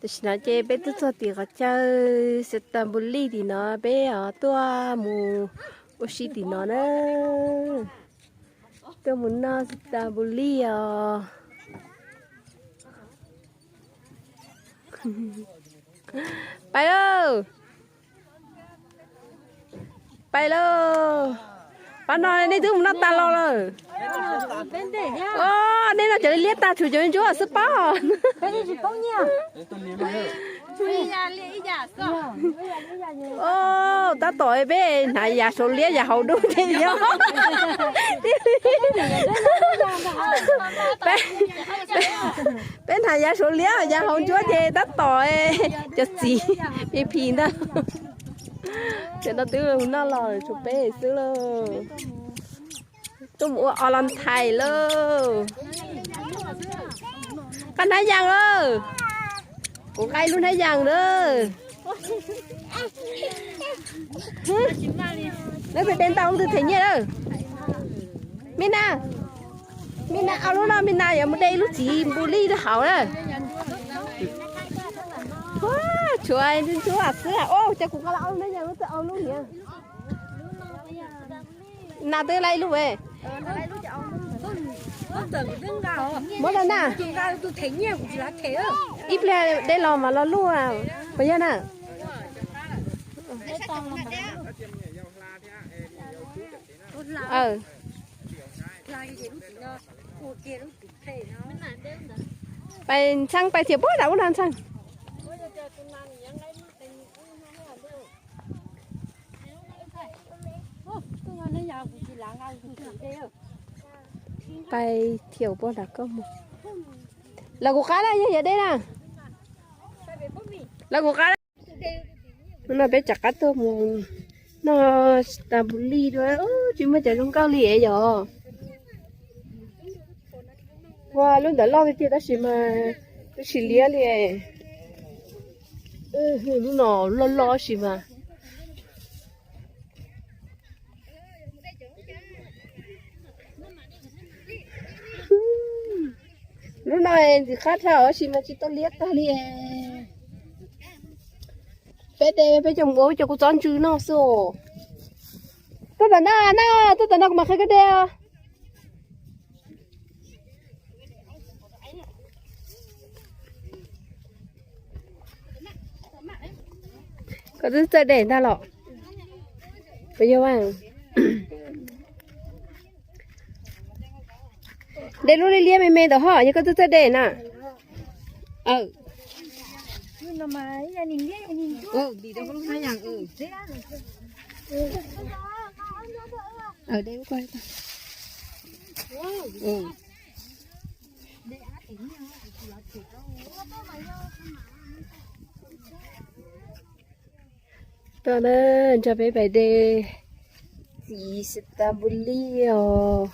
Tam sim no ces peb twb txog tim qhov chaw Xetas Npus Lij tim no, peb tuaj mus ua si tim no na. Tuaj mus noj Xetas Npus Lij os. Pais lauj, pais lauj. Pab no nej twb mus noj tas los lawm. Nej noj cov liab tag, tshuav cov ntsuab xwb pob. Tab tom peb hnav yav saum liab yav hauv dub thiab yog. Peb hnav yav saum liab yav hauv ntsuab ces tab tom cov txiv phim phim ntag. Cov no twb noj los tshuav peb xwb lauj. Tuaj mus ua Valentine lauj. Koj hnab yas lawm. Kuv nqa ib lub hnab yas na. Lawv pem de ntau lub twg them nyiaj lawm. Me na, me na, ob lub no me na yuav mus de ib lub txiv npus lij rau hauv na. Tshuav ntsuab xwb. Cas kuv nqa los ob lub hnab yas, lub twg ob lub niag. Na twb la ib lub. Muab rau na. Ib pliag de los mas lo lub puas yog na. Pais ntshee, pais thiab puag nram ub no ntshee. Pais thiab puag nram koj mus. Lawv kuv qab na, yog yog dej na. Lawv kuv qab. Hnub no peb rov qab tuaj mus noj tas npum li dua, tsis muaj cov zoo nkauj li es yom. Ua lub ntawd loj tiag tiag tab sis mas twb tsis liab li. Lub no loj loj sis mas. Lub no ntxim qab dhau tab sis mas tsis tau liab tag li. Peb de peb cov mus ua cov kuv txob ntsws no xwb. Tuaj tom no na, tuaj tom no kuv mam qhia koj de. Koj twb txawj de ntag los? Puas yog? De lub liab liab me me ntawd ho, yog koj twb txawj de na. Tuaj na, nrog peb pais de txiv strawberry os.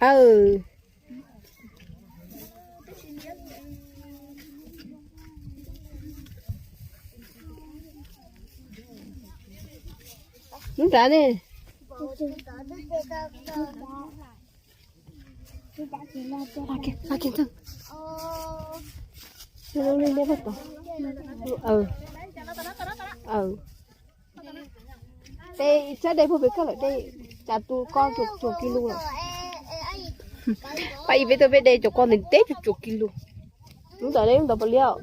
Aw. Hnub nrad ne. Peb sab de puag pem koj lawm, de cas tus ko cuag cuag kis lus lawm. Pab ib peb tuaj peb de cov ko ntev ntev cuag cuag kis lus. Lub ntawd de lub ntawd puas liab?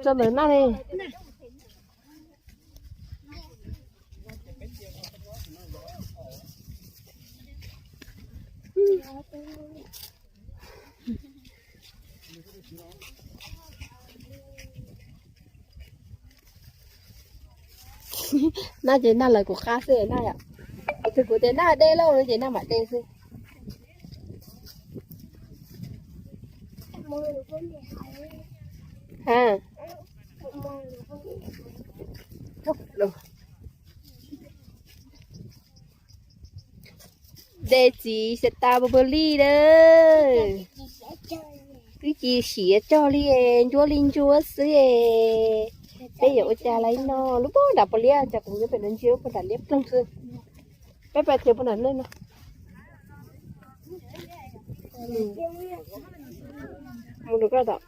Tso ntawm na ne. Naj ces naj lawv kuv qab xwb naj yom. Tus kuv tias naj de lauj no ces naj mam de xwb. Ha. De txiv xav tas pw pw li lawm. Twb tsis siav cog li, ncuab li ncuab xwb. Peb yuav ua cas lawm no, lub puag nram puas liab, cas kuv nyob pem no ntsia lub puag nram liab ploog xwb. Peb pais thiab puag nram nej no. Mus rau koj tom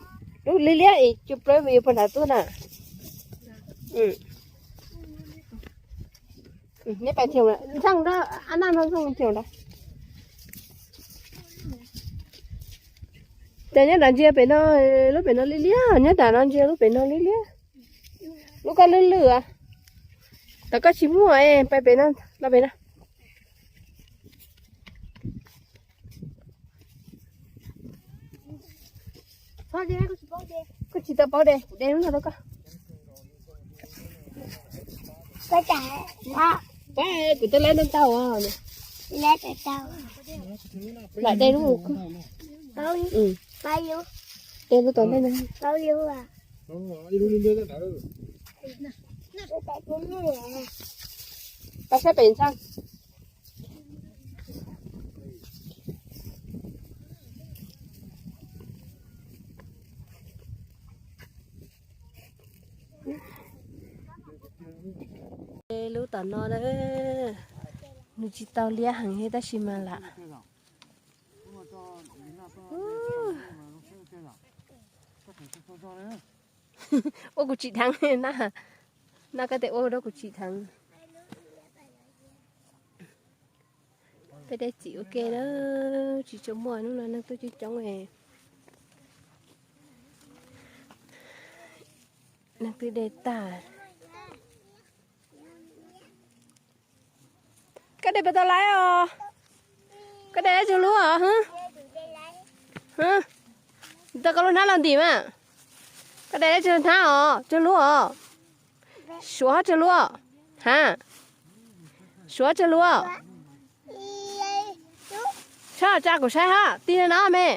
lub liab liab es cua plaub yuav puag nram tuaj na. Neb pais thiab, ntxeej nrog ab naj nrog ntxeej thiab nrog. Ces nyob nram ntsia pem no, lub pem no liab liab, nyob nram no ntsia lub pem no liab liab. Lub koj lwj lwj as. Tom koj tsis muaj es pais pem no, los pem no. Koj tsis tau paub de, kuv de lub no rau koj. Kuv twb laib ntau ntau. Lam de lub. De lub tom ntej no. Pab sab pem ntxhab. Lub tom no na, nws tsis tau liab heev thiab tab sis mas lam. Ua kuv tsim dheev na, no koj tes ua rau kuv tsim dheev. Peb de txiv ua ke na, tsis tshua muaj, hnub no neeg tuaj coob coob. Neeg twb de tag. Koj de puas tau laib os? Koj de laib tsawg lub os? Tau koj lub hnab los ntim mas. Koj de laib tsawg hnab os? Tsawg lub os? Suav tsawg lub? Ha? Suav tsawg lub? Tshaj tsa kuv saib ha, tig no me.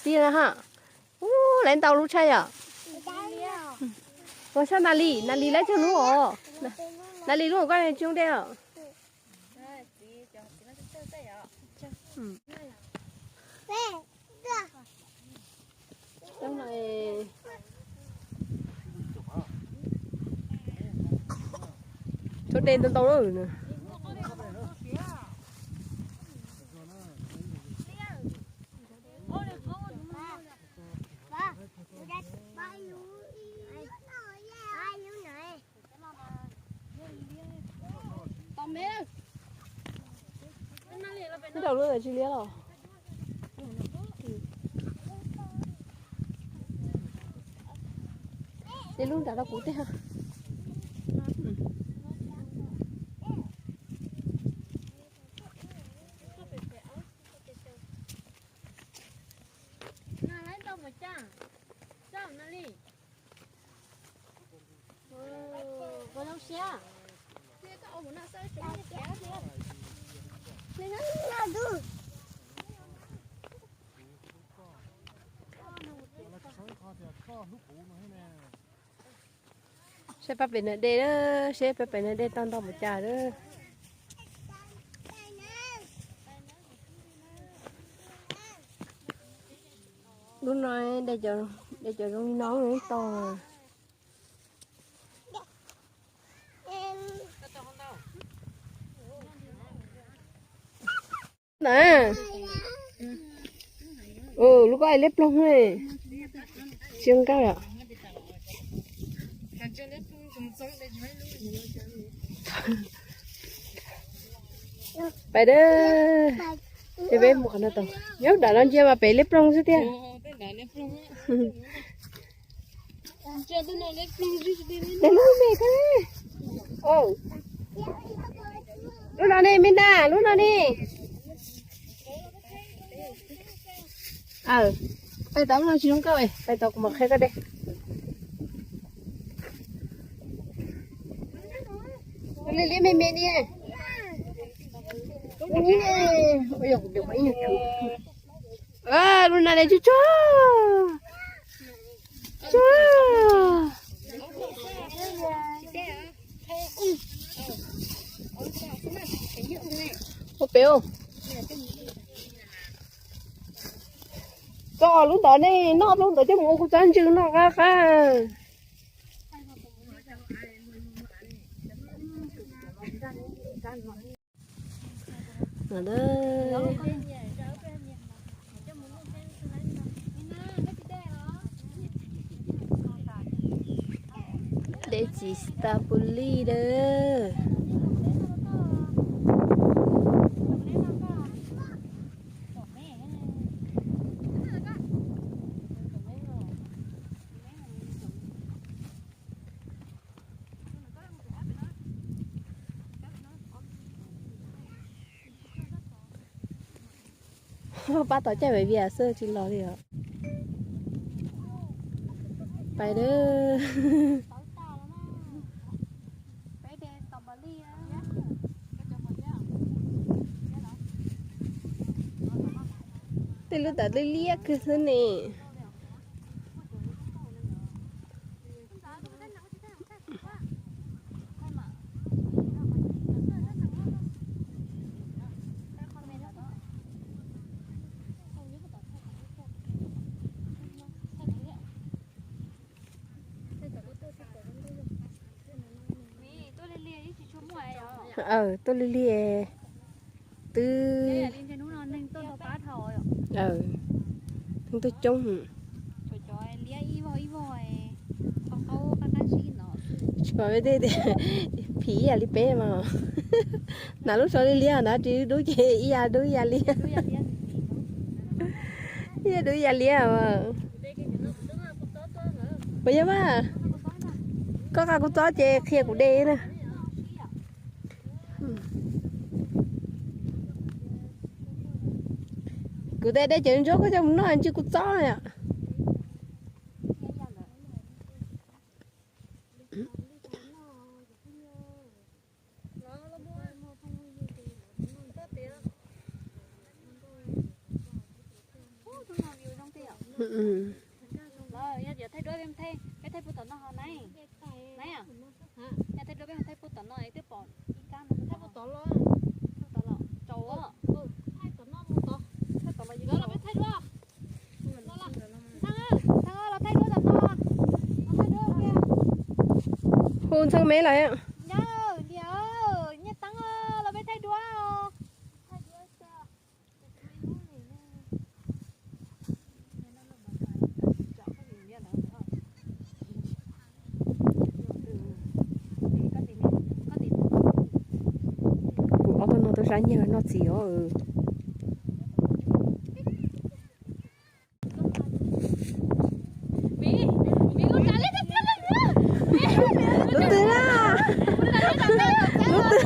Tig no ha. Ub, laib ntau lub tshaj yom. Ua sab Nas Lis, Nas Lis laib tsawg lub os? Nas Lis lub koj tsis de os. Txhob de ntau ntau na. Nrau lub ntawd tsis liab los? De lub nrad rau kuv tej ha. Saib pab pem no de, saib pab pem no de tau ntau npaum cas lawm. Lub no de cov zoo li no tau. Na, lub ko liab ploog, tsis zoo nkauj yom. Pais dab, peb mus qhov no tau. Nyob nram no ntsia mas pem liab ploog xwb tiag. Tej lub me ko, lub no ne, me na, lub no ne. Pais tau lub no tsis zoo nkauj, pais tau kuv mam qhia koj de. Liab liab me me ni. Lub na ne tsuag tsuag. Tsuag. Ua pem. Lub ntawd nej noj lub ntawd coj mus ua kuv txob ntsws noj qab qab. Dej txiv strawberry dawb. Pab tau caij vias xwb tsis los li os. Pais lawm. Tej lub ntawd liab liab kawg xwb ne. Tuaj lig lig twb tuaj coob. Tsis pom tej phim ib yam li peb mas. Hnav lub tsho liab liab hnav ris dub ces ib yam dub ib yam li. Ib yam dub ib yam li. Puas yog mas? Koj nqa kuv txob ces qhia kuv de na. Kuv de de cov ntsuab koj coj mus noj ntsw kuv txob yom. Hu Ntxhee me lawm. Kuv ob tug no tau sab nyiag noj txiv os. Lub twg na? Lub twg?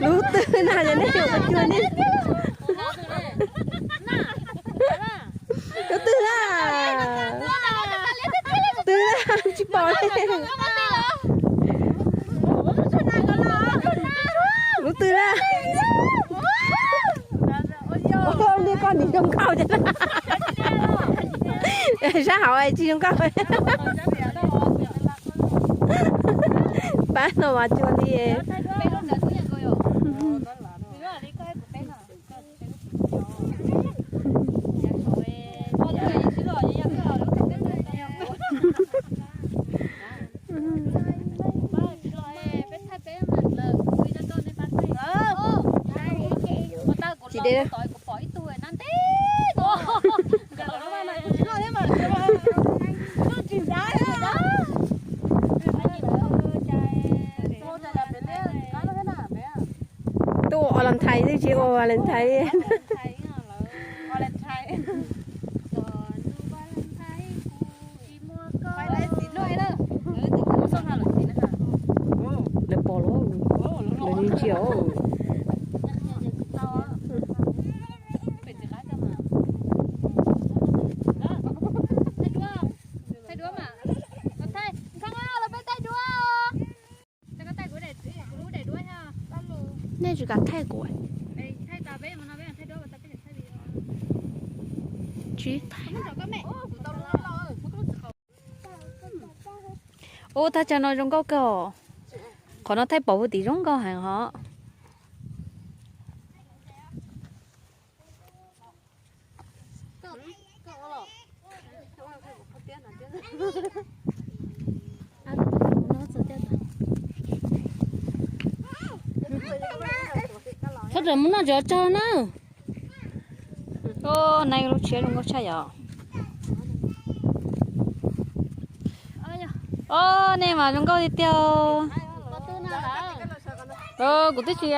Lub twg na, yog nej ua cuag nej. Lub twg na? Twg na? Tsis pom li. Lub twg na? Ua li koj nim zoo nkauj. Sab hauv tsis zoo nkauj. Pab no mas cuag li. Tsis de. Twb ua Valentine twb tsis ua Valentine. Lawv pom los, lawv ntsia os. Nej tsis kam thaij kuv. Tsis thaij. Ub, thaj chaw no zoo nkauj kawg os. Qhov no thaij pom puag tim zoo nkauj heev hos. Txhob rawm mus noj ntses tsag na. Nais lub tshiab zoo nkauj tshaj yom. Os, nej mas zoo nkauj tiag tiag. Kuv twb tsis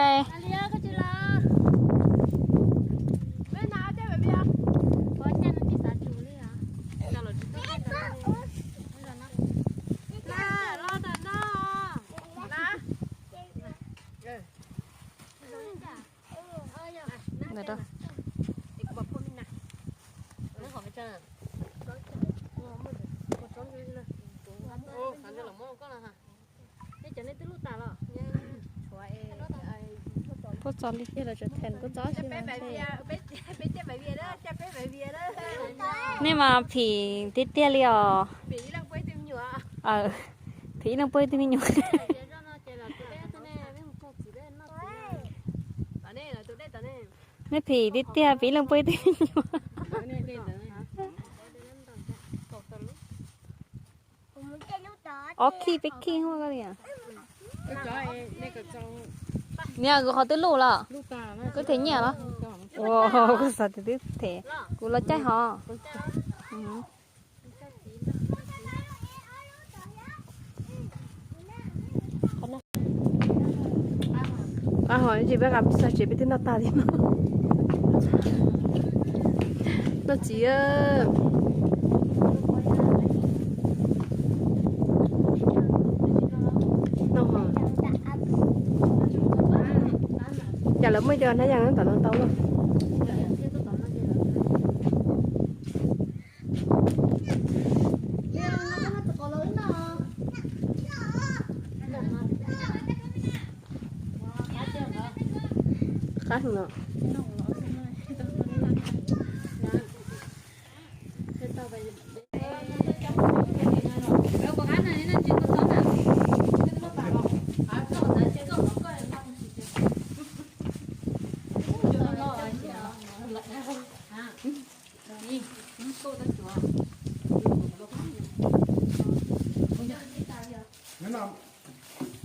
Kuv txo li, nej mas phim tiag tiag li os. Phim ib leeg puag ib tug me nyuam. Nej phim tiag tiag, phim ib leeg puag ib tug me nyuam. Ob khij peb khij huaj koj li. Niam, kuv qhov twb luj los, kuv them nyiaj los. Ua, kuv xav tias twb them, kuv los caij hov. Qab hov tsis peb qab peb xav tsev peb twb noj tag li no. Noj txiv. Noj hov. Cas lawv muaj cov hnab yas tom no tau los? Qab heev no.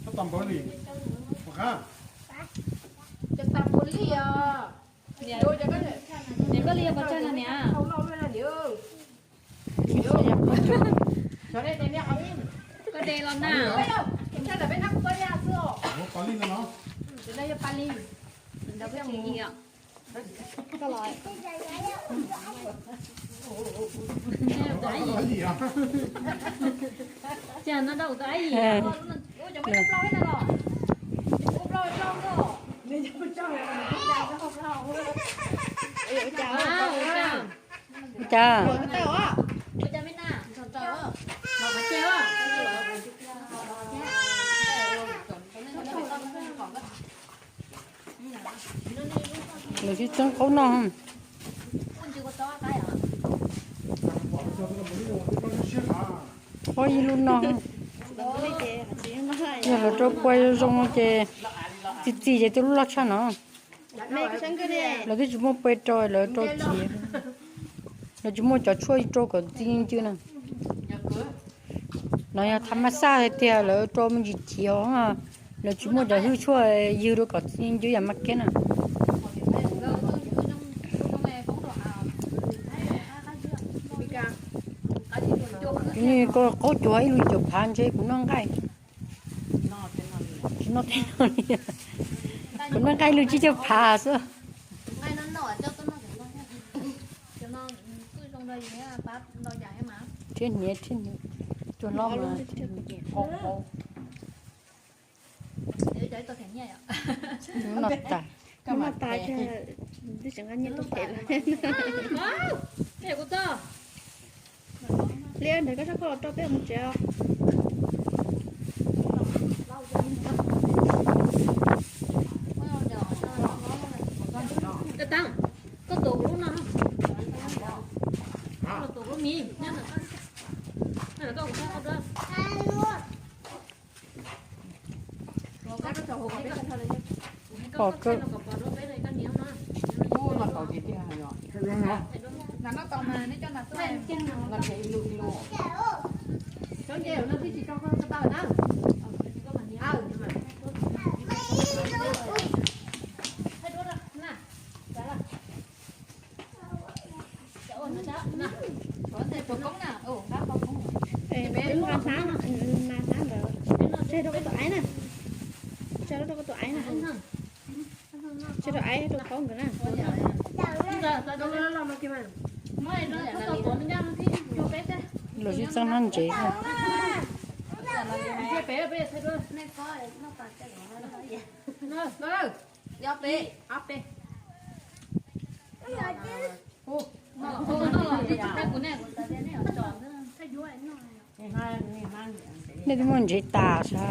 Tab tom npaum li, ua qab. Ces tas npaum li os. Niam, koj li yog pov tseg no niam. Koj de los na. Pov li no. Cas no rau tus aib yim. Cas lawv sib txeeb qaub noj. Qaub ib lub no. Yog lawv rau pua zoo zoo ces txi txiv ces twb loj tshaj no. Lawv twb tsis muaj pua rau, lawv rau txiv. Lawv tsis muaj cov tshuaj rau kom txi ncw na. No yog thav mab xaj hais tias lawv rau me ntsis txiv os. Lawv tsis muaj cov hwj tshuaj ywg rau kom txi ncw yam mas kiab na. Kuv ni qaub cuag ib lub cuag phav ntshe kuv noj nqaij. Kuv noj nqaij ib lub tsib caug phav xwb. Thiab hniav thiab hniav, cuag no mas no tas. Li ntawd koj tso koj los rau peb mus tsev os. Koj tuav kuv lub no, koj tuav kuv lub mis. Pom kawg. Hnab, hnab ntawd, tseg rau koj tus aiv na, tseg rau koj tus aiv na, tseg rau aiv rau thaub nkawd na. Los sib txeeb hnab ntsev. Nej twb muaj ntsev tas sas.